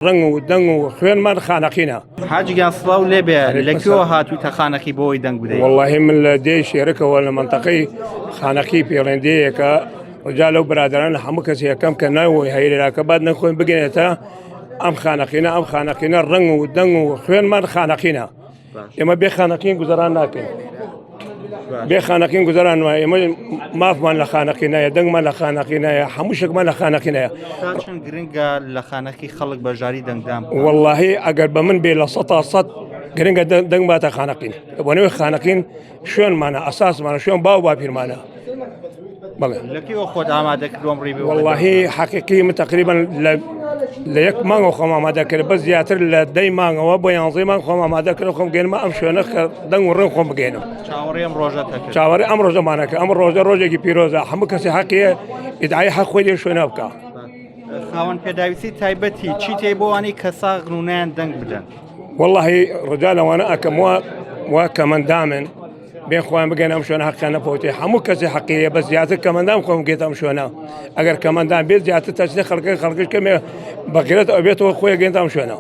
ڕەنگ و دەنگ و خوێنمان خانەقینە. حاجی گیان سڵاو لێبێ لە کوێوە هاتوویتە خانەقی بۆ ئەوەی دەنگ بدەیت؟ وەڵاهی من لە دێی شێرکەوە لە مەنتەقەی خانەقی پێڵێن دێیەکە ڕجا لەو برادەران لە هەموو کەسی یەکەم کە ناوی هەیرراکە بات نەخۆین بگەێتە ئەم خانەقینە ئەم خانەقینە ڕەنگ و دەنگ و خوێنمان خانەقینە ئێمە بێ خانەقین گوزەران ناکەین بێ خانەقین گوزەران وایە ئێمە مافمان لە خانەقینایە دەنگمان لە خانەقینایە هەموو شتێکمان لە خانەقینایە تا چەند گرنگە لە خانەقی خەڵک بەشداری دەنگدان بکات؟ واللهی ئەگەر بە من بێ 100% گرنگە دەنگ باتە خانەقین بۆنەوەی خانەقین شوێنمانە ئەساسمانە شوێن باو باپیرمانە بەڵێ لە کەیەوە خۆت ئامادە کردووە ئەم ڕی بێ واللهی حەقیقی من تقریبا لە لە یەک مانگەوە خۆم ئامادە کرد بەس زیاتر لە دەی مانگەوە بۆ یانزەی مانگ خۆم ئامادە کرد خۆم گەێنمە ئەم شوێنە کە دەنگ و ڕێم خۆم بگەێنم چاوەڕێ ئەم ڕۆژە دەکرد چاوەڕێ ئەم ڕۆژەمانەکە ئەم ڕۆژە ڕۆژێکی پیرۆزە هەموو کەسی حەقیە ئیدعای حەق خۆی لێ شوێنە بکە خاوەن پێداویستی تایبەتی چی تێ بۆ ئەوانەی کە ساغن و نایان دەنگ بدەن واللهی ڕجا لەوانە ئەکەم وا وا کەمەندامن بێن خۆیان بگەن ئەم شوێنە حەقیان نەفەوتێ هەموو کەسی حەقیە بە زیاتر کەمەندام خۆم گێت ئەم شوێنە ئەگەر کەمەندان بێت زیاتر تەچنە خەڵکە خەڵکش کەمێ بەغیرەت ئەبێتەوە خۆی گەێنت ئەم شوێنە.